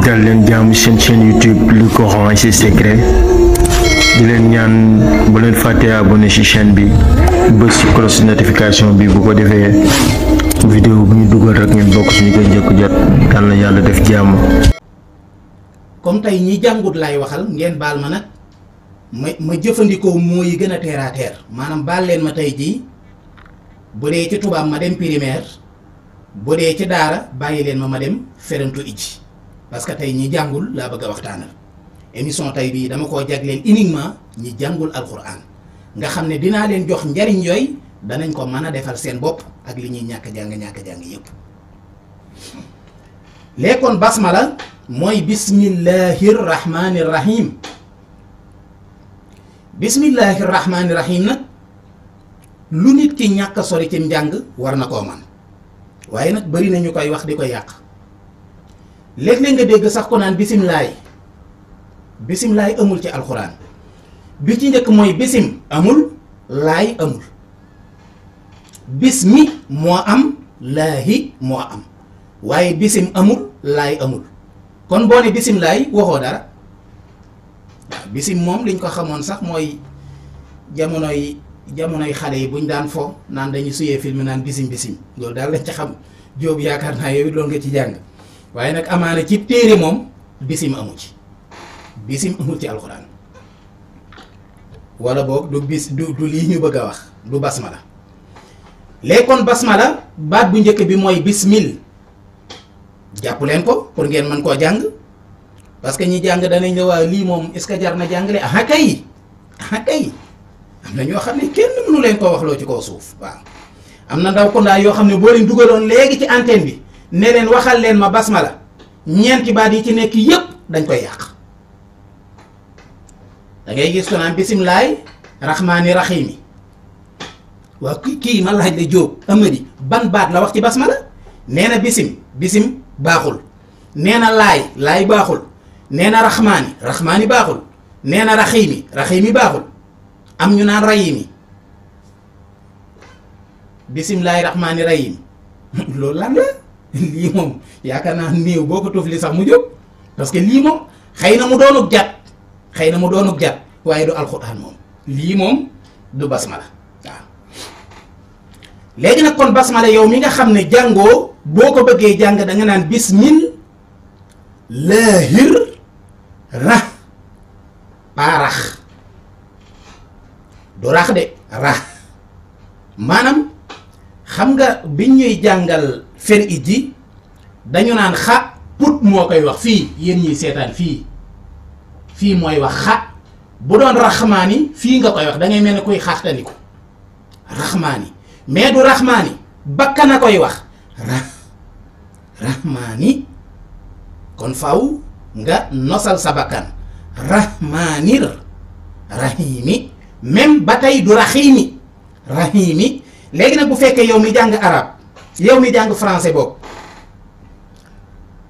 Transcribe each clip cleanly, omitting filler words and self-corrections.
dal leen jaamu seen chaîne YouTube le Coran et ses secrets di leen ñaan bu leen fàtte abonné ci chaîne bi bës ci cloche notification bi bu ko defee vidéo bu ñu dugal rek ngeen bokk ci ñu koy njëkk jot yal na yàlla def jàmm. comme tey ñi jàngut lay waxal ngeen baal ma nag ma jëfandikoo moo yi gën a terre à terre maanaam baal leen ma tey jii bu dee ci tubaab ma dem primaire bu dee ci daara bàyyi leen ma dem ferantu iji parce que tey ñi jàngul laa bëgg a waxtaanal émission tey bii dama koo jagleel uniquement ñi jàngul alquran nga xam ne dinaa leen jox njariñ yooyu danañ ko mën a defal seen bopp ak li ñuy ñàkk jàng yépp léekoon basmala mooy bismillahir rahmanir rahim bismillahir rahmanir rahim nag lu nit ki ñàkk a sori ci njàng war na koo man waaye nag bari na ñu koy wax di ko yàq léeg-léeg nga dégg sax ko naan bisimilaay amul ci alxuraan bi ci njëkk mooy bisim amul laay amul bismi moo am laahi moo am waaye bisim amul laay amul kon boo ne bisimilaay waxoo dara waaw bisim moom liñ ko xamoon sax mooy jamonoy xale yi buñ daan fo naan dañuy suyee film naan bisim loolu daal lañ ca xam jóob yaakaar naa yow loolu nga ci jàng waaye nag amaana ci téere moom bisim amu ci bisim amul ci alxuraan wala boog du lii ñu bëgg a wax du basmala léegi kon basmala baat bu njëkk bi mooy bismil jàpp leen ko pour ngeen mën koo jàng parce que ñi jàng danañ la waa lii moom est-ce que jar na jàngale aha kay am na ñoo xam ne kenn mënu leen koo wax loo ci kaw suuf waaw am na ndaw ko ndaa yoo xam ne boo leen dugaloon léegi ci antenne bi ne leen waxal leen ma basmala ñeenti baat yi ci nekk yépp dañ koy yàq da ngay gis ko naan bisimilaay rahmaani rahiimi waaw kii ma laaj la jóob amadi ban baat la wax ci basmala nee na bisim baaxul nee na laay baaxul nee na rahmaani baaxul nee na rahiimi baaxul am ñu naan rahiimi bisimilaay rahmaani rahiim loolu lan la lii moom yaakaar naa néew boo ko tuuf li sax mu jóg parce que lii moom xëy na mu doonuk jat waaye du alxuraan moom lii moom du basmala waaw léegi nag kon basmala yow mi nga xam ne jàngoo boo ko bëggee jàng da nga naan bismillahir rax du rax de rax maanaam xam nga biñ ñuy jàngal fer it ji dañu naan xa put moo koy wax fii yéen ñiy seetaan fii mooy wax xa bu doon raxmaani fii nga koy wax da ngay mel ne kuy xaaxtandiku raxmaani mais du raxmaani bakkan a koy wax raxmaani kon faw nga nosal sa bakkan raxmaanir raxiimi même ba tey du raxiimi raxiimi léegi nag bu fekkee yow mi jàng arab yow mi jàng français boobu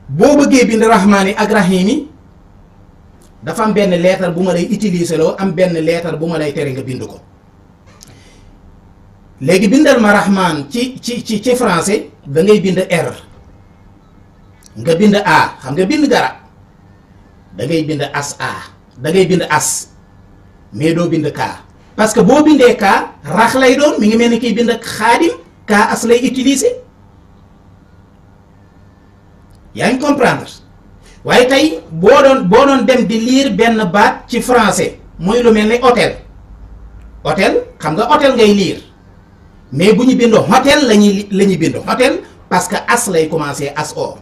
boo bëggee bind raxmaani ak raxiimi dafa am benn lettre bu ma lay utiliser loo am benn lettre bu ma lay tere nga bind ko léegi bindal ma raxmaan ci français da ngay bind R nga bind A xam nga bind garab da ngay bind da ngay bind as mais doo bind K parce que boo bindee K rax lay doon mi ngi mel ni kiy bind xaadim K as lay utiliser yaa ngi comprendre waaye tey boo doon dem di lire benn baat ci français muy lu mel ni hôtel xam nga hôtel ngay lire mais bu ñu bind hôtel la ñuy bind hôtel parce que as lay commencer as o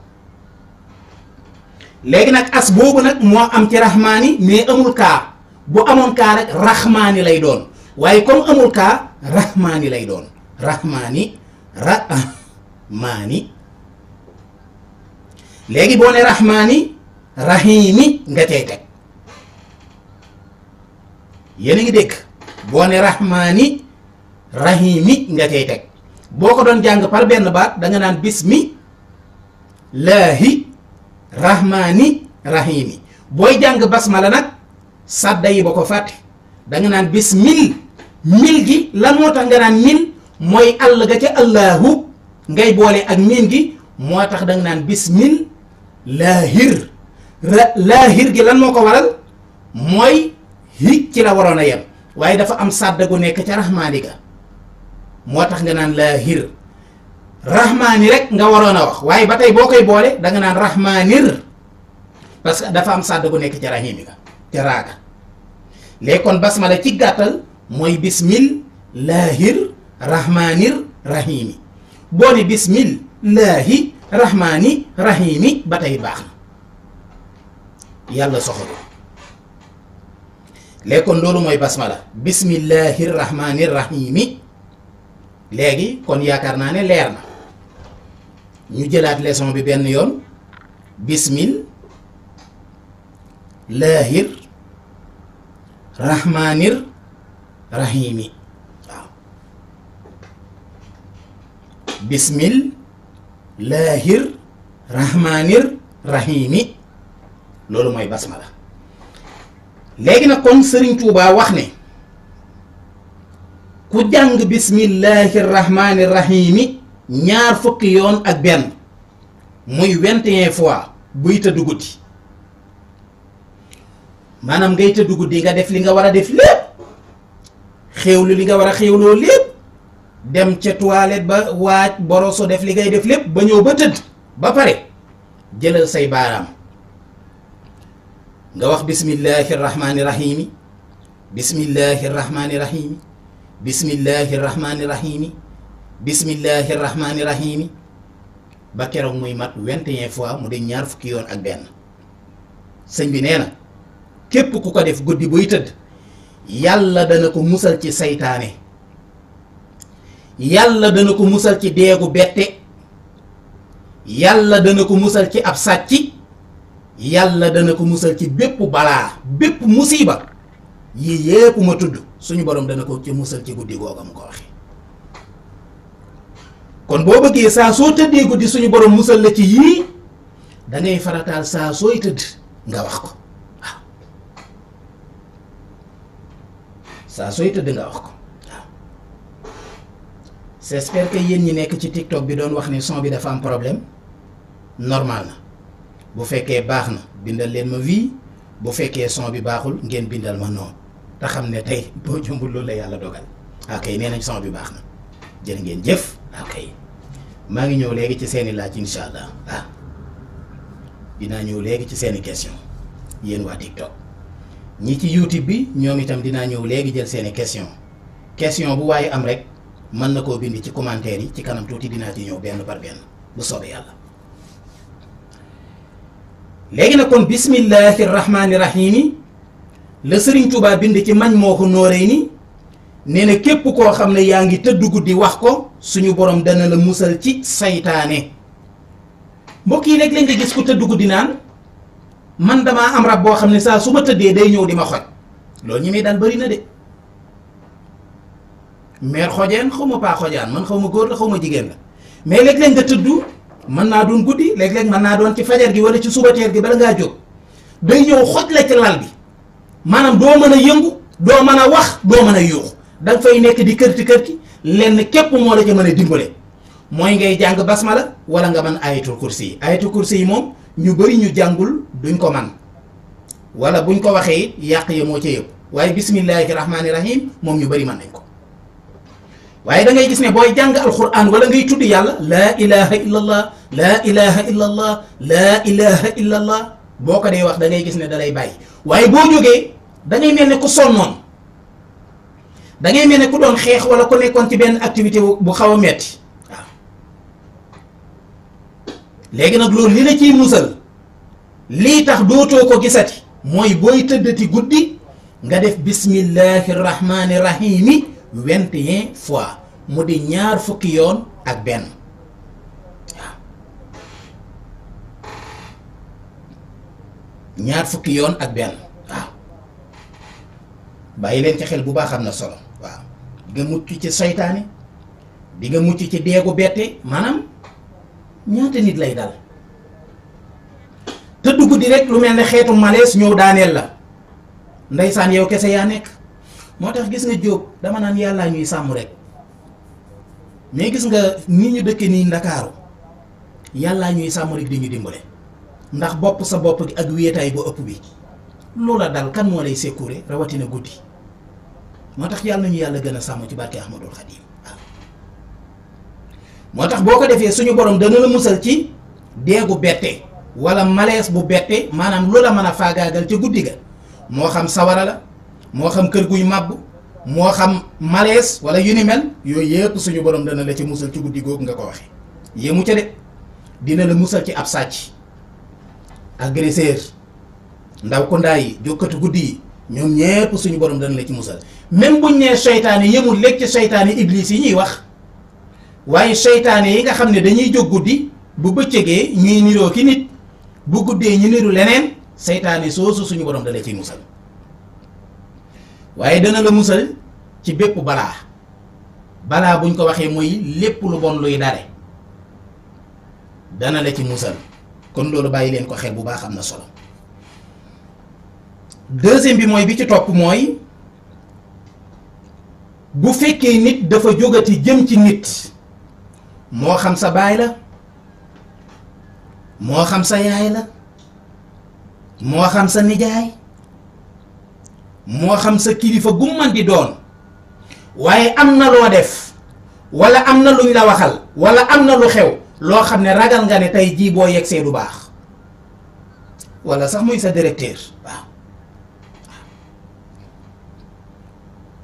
léegi nag as boobu nag moo am ci raxmaani mais amul kaa bu amoon kaa rek raxmaani lay doon waaye comme amul kaa raxmaani lay doon raxmaani léegi boo ne raxmaani raxiimi nga cay teg yéen a ngi dégg boo ne raxmaani raxiimi nga cay teg boo ko doon jàng par benn baat da nga naan bismi laahi raxmaani raxiimi booy jàng basmala nag sàdda yi ba ko fàtte da nga naan bismil mil gi lan moo tax nga naan mil mooy àll ga ca allahu ngay boole ak miin gi moo tax da nga naan bismil laahir laahir gi lan moo ko waral mooy hi ci la waroon a yem waaye dafa am sàdd gu nekk ca rahmaani ga moo tax nga naan laahir rahmaani rek nga waroon a wax waaye ba tey boo koy boole da nga naan rahmaanir parce que dafa am sàdd gu nekk ca rahimi ga ca raaga léegi kon basmala ci gàttal mooy bismillahir rahmaanir rahimi boo ne bismillahi rahmaani rahimi ba tey baax na yàlla soxalu léegi kon loolu mooy basmala bismillahi rahmaani rahimi léegi kon yaakaar naa ne leer na ñu jëlaat leçon bi benn yoon bismillahir rahmaanir rahimi waaw bismillahir rahmaanir rahimi loolu mooy basmala léegi nag kon Sëriñ Tuubaa wax ne ku jàng bismillahir rahmaanir rahimi ñaar fukki yoon ak benn muy 21 fois buy tëdd guddi maanaam ngay tëdd guddi nga def li nga war a def lépp xéewlu li nga war a xéewloo lépp dem ca toilette ba waaj boroso def li ngay def lépp ba ñëw ba tëdd ba pare jëlal say baaraam nga wax bismillahi rahmaani rahimi bismillahi rahmaani rahimi bismillahi rahmaani rahimi bismillahi rahmaani rahimi ba keroog muy mat 21 fois mu de ñaar fukki yoon ak benn sëñ bi nee na képp ku ko def guddi buy tëdd yàlla dana ko musal ci saytaane yàlla dana ko musal ci deegu bette yàlla dana ko musal ci ab sàcc yàlla dana ko musal ci bépp balaa bépp musiba yii yépp ma tudd suñu borom dana ko ci musal ci guddi googa mu ko waxee kon boo bëggee saa soo tëddee guddi suñu borom musal la ci yii da ngay farataal saa sooy tëdd nga wax ko waaw saa sooy tëdd nga wax ko waaw j'espère que yéen ñi nekk ci TikTok bi doon wax ne son bi dafa am problème normal na bu fekkee baax na bindal leen ma vie bu fekkee son bi baaxul ngeen bindal ma non te xam ne tey boo jumbul loolu la yàlla dogal ok nee nañ son bi baax na jërë ngeen jëf ok maa ngi ñëw léegi ci seeni laaj insha allah dinaa ñëw léegi ci seeni question yéen waa TikTok ñi ci YouTube bi ñoom itam dinaa ñëw léegi jël seeni question bu waaye am rek mën na koo bind ci commentaire yi ci kanam tuuti dinaa ci ñëw benn par benn bu soobee yàlla léegi nag kon bismillahi rahmaani rahimi la Sëriñ Tuubaa bind ci Majmahun Nurayni nee na képp koo xam ne yaa ngi tëdd guddi wax ko suñu borom dana la musal ci saytaane mbokk yi léeg-léeg nga gis ku tëdd guddi naan man damaa am rab boo xam ne saa su ma tëddee day ñëw di ma xoj loolu ñi muy dal bari na de meer xojeen xaw ma paa xojaan man xaw ma góor la xaw ma jigéen la mais léeg-léeg nga tëdd mën naa doon guddi léeg-léeg mën naa doon ci fajar gi wala ci subateer gi bala ngaa jóg day ñëw xoj la ci lal bi maanaam doo mën a yëngu doo mën a wax doo mën a yuuxu da nga fay nekk di kërti lenn képp moo la ca mën a dimbale mooy ngay jàng basmala wala nga mën ayatul kursi yi moom ñu bari ñu jàngul duñ ko man wala buñ ko waxee it yàq ya moo ca yëpp waaye bismillahi rahmaani rahim moom ñu bari mën nañ ko waaye da ngay gis ne booy jàng alquran wala ngay tudd yàlla laa ilaha illallah laa ilaha illallah laa ilaha illallah boo ko dee wax da ngay gis ne da lay bàyyi waaye boo jógee da ngay mel ne ku sonnoon da ngay mel ne ku doon xeex wala ku nekkoon ci benn activité bu xaw a metti waaw léegi nag loolu li la ciy musal lii tax dootoo ko gisati mooy booy tëddati guddi nga def bismillahi rahmaani rahimi 21 fois mu di ñaar fukki yoon ak benn waaw ñaar fukki yoon ak benn waaw bàyyi leen ci xel bu baax am na solo waaw di nga mucc ci saytaane di nga mucc ci deegu bette maanaam ñaata nit lay dal tëdd guddi rek lu mel ne xeetu malaise ñëw daaneel la ndeysaan yow kese yaa nekk moo tax gis nga jóob dama naan yàllaa ñuy sàmm rek mais gis nga ni ñu dëkke nii Ndakaaru yàllaa ñuy sàmm rek di ñu dimbale ndax bopp sa bopp gi ak wéetaay bu ëpp bi loola dal kan moo lay sécuré rawatina guddi moo tax yàlla nañu yàlla gën a sàmm ci barke Ahmadul Xadim waaw moo tax boo ko defee suñu borom dana la musal ci deegu bette wala malaise bu bette maanaam lu la mën a faagaagal ca guddi ga moo xam sawara la moo xam kër guy màbb moo xam malaise wala yu ni mel yooyu yëpp suñu borom dana la ci musal ci guddi googu nga ko waxe yéemu ca de dina la musal ci ab sàcc agresseur ndaw ko ndaa yi jokkatu guddi yi ñoom ñépp suñu borom dana la ci musal même buñ nee seytaane yëmul lekk ci seytaane iblis yi ñuy wax waaye seytaane yi nga xam ne dañuy jóg guddi bu bëccëgee ñuy niroo ki nit bu guddee ñu niru leneen seytaane soosu suñu borom dana ciy musal waaye dana la musal ci bépp balaa buñ ko waxee mooy lépp lu bon luy dare dana la ci musal kon loolu bàyyi leen ko xel bu baax am na solo deuxième bi mooy bi ci topp mooy bu fekkee nit dafa jógati jëm ci nit moo xam sa baay la moo xam sa yaay la moo xam sa nijaay moo xam sa kilifa gu man di doon waaye am na loo def wala am na luñ la waxal wala am na lu xew loo xam ne ragal nga ne tey jii boo yegsee du baax wala sax muy sa directeur waaw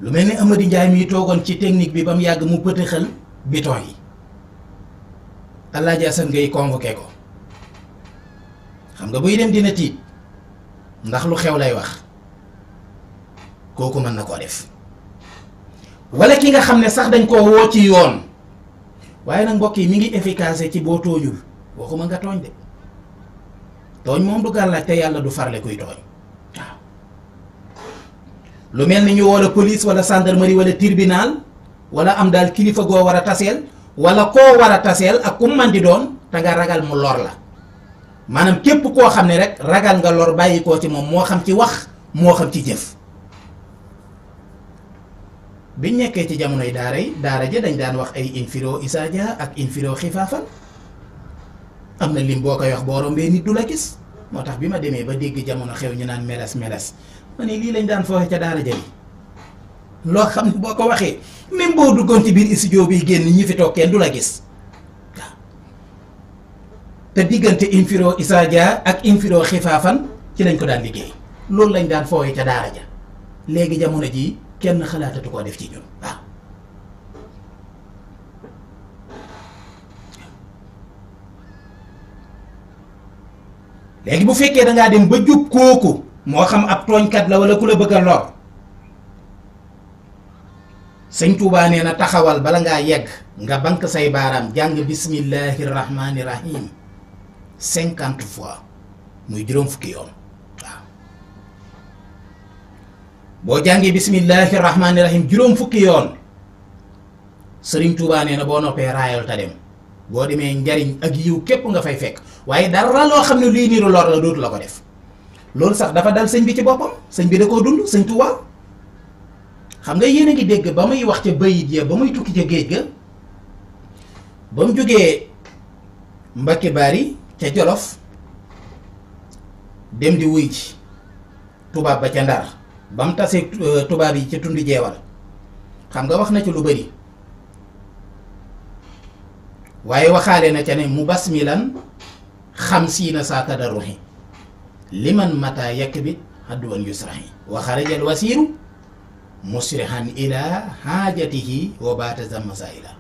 lu mel ni Amady Ndiaye mi toogoon ci technique bi ba mu yàgg mu pëtëxal biton yi Alaaji Asan ngay convoqué ko xam nga buy dem dina tiit ndax lu xew lay wax kooku mën na koo def wala ki nga xam ne sax dañ koo woo ci yoon waaye nag mbokk yi mi ngi efficace ci boo tooñul waxuma nga tooñ de tooñ moom du gàllaaj te yàlla du farle kuy tooñ waaw lu mel ni ñu woo la police wala gendarmerie wala tribunal wala am daal kilifa goo war a taseel wala koo war a taseel ak ku man di doon te nga ragal mu lor la maanaam képp koo xam ne rek ragal nga lor bàyyi koo ci moom moo xam ci wax moo xam ci jëf biñ nekkee ci jamonoy daara ja dañ daan wax ay infiro isaaja ak infiro xifaafal am na lim boo koy wax boo rombee nit du la gis moo tax bi ma demee ba dégg jamono xew ñu naan meles ma ne lii lañ daan fooxe ca daara ja bi loo xam ne boo ko waxee même boo duggoon ci biir studio bi génn ñi fi toog kenn du la gis waaw te diggante infiro isaaja ak infiro xifaafan ci lañ ko daan liggéey loolu lañ daan fooxe ca daara ja léegi jamono ji kenn xalaatatu koo def ci ñun waaw léegi bu fekkee dangaa dem ba jub kooku moo xam ab tooñkat la wala ku la bëgg a lor sëñ Tuubaa nee na taxawal bala ngaa yegg nga bank say baaraam jàng bismillahi rahmaani rahim 50 fois muy juróom fukki yoon waaw boo jàngee bismillahi rahmaani rahim juróom fukki yoon sëriñ Tuubaa nee na boo noppee raayal ta dem boo demee njariñ ak yiw képp nga fay fekk waaye dara loo xam ne luy niru lor la dootu la ko def loolu sax dafa dal sëñ bi ci boppam sëñ bi da koo dund sëñ Tuubaa xam nga yéen a ngi dégg ba muy wax ca bayit ya ba muy tukki ca géej ga ba mu jógee Mbacke Bari ca Jolof dem di wuy ci tubaab ba ca Ndar ba mu tasee tubaab yi ca tundi jeewal xam nga wax na ci lu bari waaye waxaale na ca ne mu basmilan xamsiina saa tadarruhi liman mata yakbit hadduwan yusrahi wa xarajal wasiiru musrihan ila haajatihi wa baata zammasaila